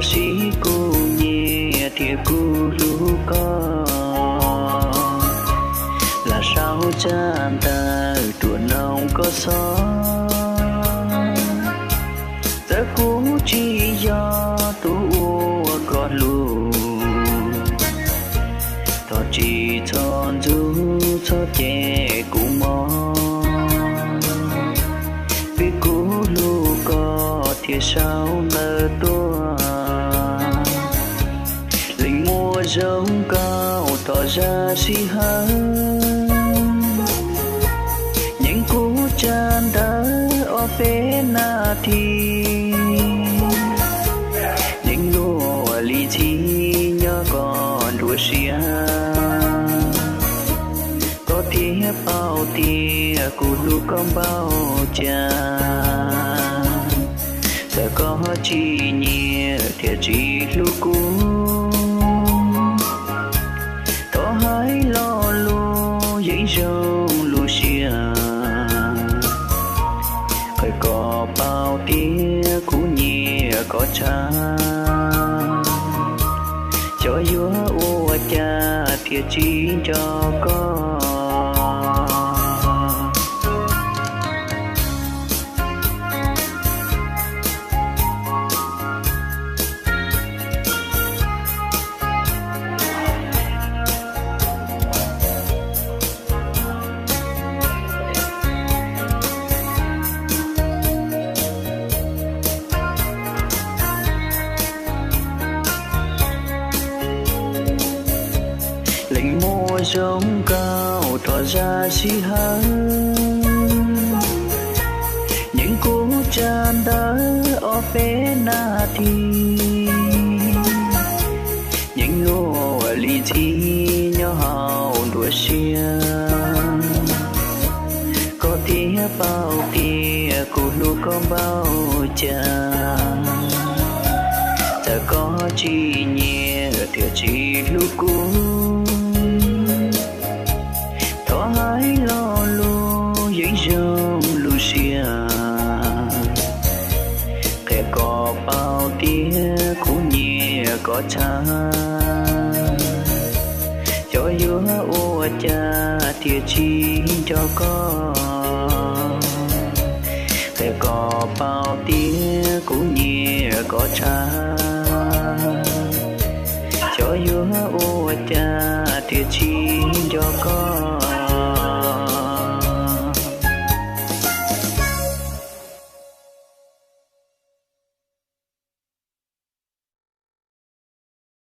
Tab sis kuv nyiam thiab kuv hlub koj, lam sau tsab ntawv ruam noog koj xov. Txawm kuv tsis yog tus uas koj hlub, thov tsis txhob ntxub txhob cem kuv mog, vim kuv hlub koj thiaj sau ntawv tuaj. Leej muaj zoo nkaus thov zam sij hawm, nyeem kuv tsab ntawv ob peb nas this, nyeem luag li ntxhi nyob koj nruab siab. Koj thiaj paub tias kuv hlub koj npaum cas, txawm koj tsis nyiam thiab tsis hlub kuv, thov hais lo lus yeej zoo lub siab, qhia kom paub tias kuv nyiam koj tshaj, xyov yuav ua cas thiaj tsis nco koj. Leej muaj zoo nkaus thov zam sij hawm, nyeem kuv tsab ntawv ob peb nas this, nyeem luag li ntxhi nyob hauv nruab siab. Koj thiaj paub tias kuv hlub koj npaum cas, txawm koj tsis nyiam thiab tsis hlub kuv, thov hais lo lus yeej zoo lub siab, qhia kom paub tias kuv nyiam koj tshaj, xyov yuav ua cas thiaj tsis nco koj, qhia kom paub tias kuv nyiam koj tshaj, xyov yuav ua cas thiaj tsis nco koj.